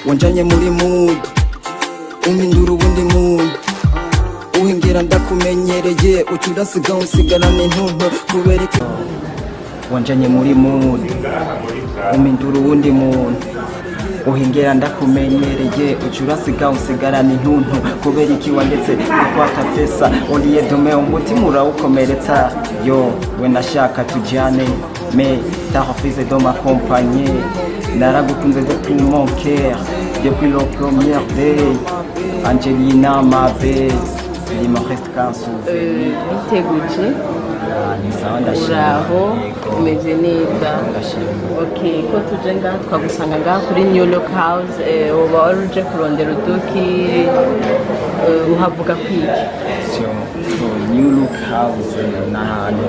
Wanjanye muri mood, umpindura uwundi muntu. Uhingera ndakumenyereye, uca urasiga unsigarana intuntu. Kubera iki wanjanye muri mood, umpindura uwundi muntu? Uhingera ndakumenyereye, uca urasiga unsigarana intuntu. Kubera iki wandetse gukwata pesa oriye dome, umutima urawukomeretsa? Yo we, nashaka tujyane, mais t'as refusé de m'accompagner. Naragukunze de tout mon cœur depuis le premier day. Angelina, ma bae, il me reste qu'un souvenir. Biteguje. Ah, ni sawa, ndashima. Uraho? Yego. Umeze neza? Ndashima. Okay, ko tuje ngaha twagusanga ngaha kuri New Look House, uba wari uje kurondera uduki, uhavuga kwiki? So New Look House ni ahantu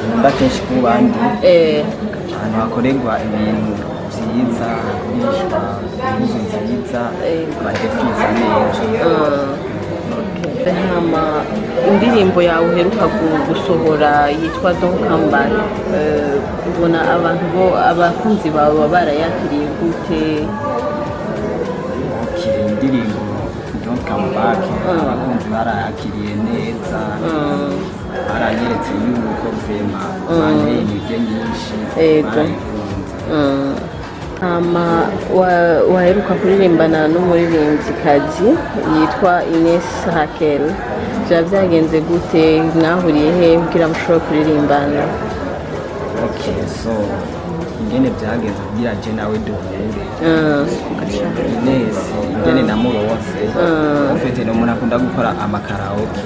nkunda kenshi kuba ndi, ahantu hakorerwa ibintu vyiza, hagurishwa impuzu nziza, badefiza neza. Okay. Hama indirimbo yawe uheruka gusohora yitwa Don't Come Back, ubona abantu bo abakunzi bawe baba barayakiriye gute? Okay, indirimbo Don't Come Back abakunzi barayakiriye neza, baranyeretse yuko vraiment banteye intege nyinshi, barayikunze. Hama waheruka kuririmbana n'umuririmbyikazi yitwa Ines Raquel, byaba byagenze gute? Mwahuriye he kugira mushobore kuririmbana? Okay, so ingene byagenze kugira je nawe duhure, Ines ingene namuronse, ufite ni umuntu akunda gukora amakaraoke.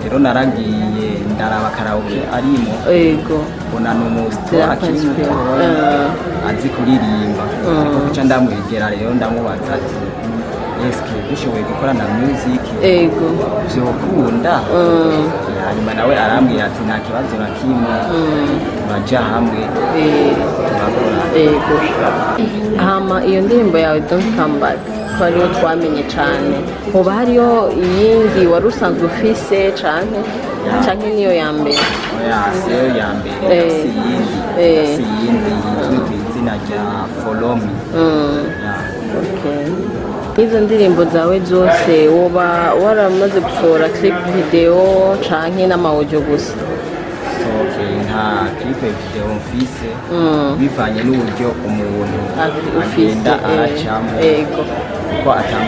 Rero naragiye ndaraba karaoke arimo, mbona ni umusito akiri mutoya azi kuririmba, ariko kuca ndamwegera rero ndamubaza ati: "Eske dushoboye gukorana music vyokunda?" Hanyuma nawe arambwira ati: "Nta kibazo na kimwe, turaja hamwe, turakora." Ego. Hama iyo ndirimbo yawe Don't Come Back ko ariyo twamenye cyane, hoba hariyo iyindi wari usanzwe ufise canke niyo ya mbere? Oya, siyo ya mbere. Si iyindi. Si iyindi izwi ku izina rya Follow Me. Yeah. Okay. N'izo ndirimbo zawe zose woba waramaze gusohora clip video canke n'ama audio gusa? So, okay, nta clip video mfise, bivanye n'uburyo umuntu Ufise, agenda aracamo, kuko ata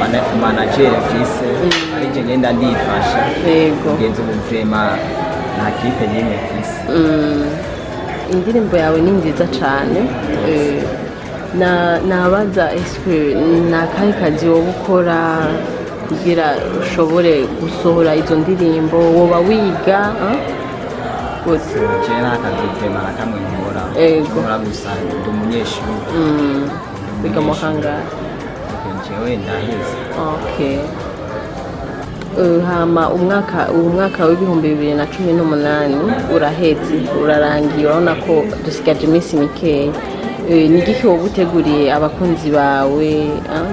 manager mfise, ari je ngenda ndifasha. Kugeza ubu vraiment nta clip n'imwe mfise. Indirimbo yawe ni nziza cyane. Na nabaza, eske ni akahe kazi woba ukora kugira ushobore gusohora izo ndirimbo? Woba wiga, ah? Gute? Je nta kazi vraiment na kamwe nkora. Nkora gusa ndi umunyeshuri. Wiga mu kangahe? Okay, jewe ndaheze. Okay. Hama uwo mwaka w'2018 uraheze, urarangiye, urabona ko dusigaje iminsi mikeya. Ni igiki woba uteguriye abakunzi bawe,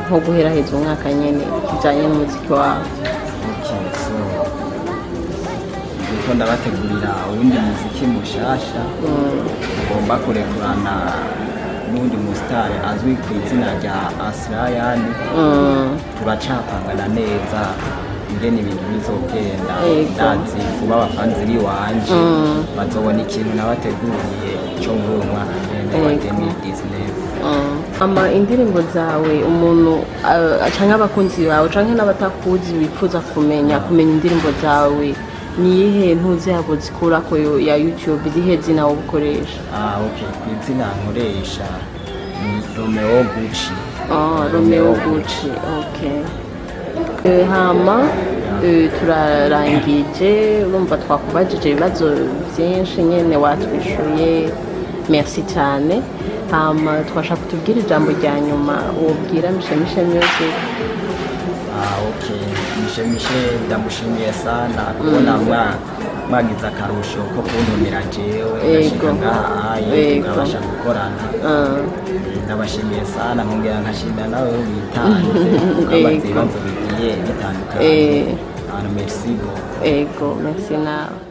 nko guheraheza umwaka nyene kijanye n'umuziki wawe? Okay, so ndiko ndabategurira uwundi muziki mushasha ugomba kurekurana n'uwundi musitari azwi ku izina rya Asirayani. Turacapangana neza ingene ibintu bizogenda. Ndazi vuba abafanzi biwanje bazobona ikintu nabateguriye cyo muri uyu mwaka nyene wa 2019. Ama indirimbo zawe, umuntu canke abakunzi bawe canke n'abatakuzi bifuza kumenya indirimbo zawe, ni iyihe ntuzi yabo zikurako ya YouTube? Irihe zina wowe ukoresha? Ah, okay, ku izina nkoresha ni Romeo Gucci. Ah, Romeo Gucci, okay. Hama turarangije, urumva twakubajije ibibazo byinshi nyene watwishuye, merci cyane. Hama twashaka kutubwira ijambo rya nyuma wobwira Mishe Mishe Music. Ah, okay. Mishe Mishe ndamushimiye sana kubona mwagize akarusho ko kuntumira jewe ngashika ngaha aye, tukabasha gukorana. Ndabashimiye sana, nkongera nkashimira nawe witanze ukabaza ibibazo bigiye bitandukanye. Merci beaucoup. Ego, merci nawe.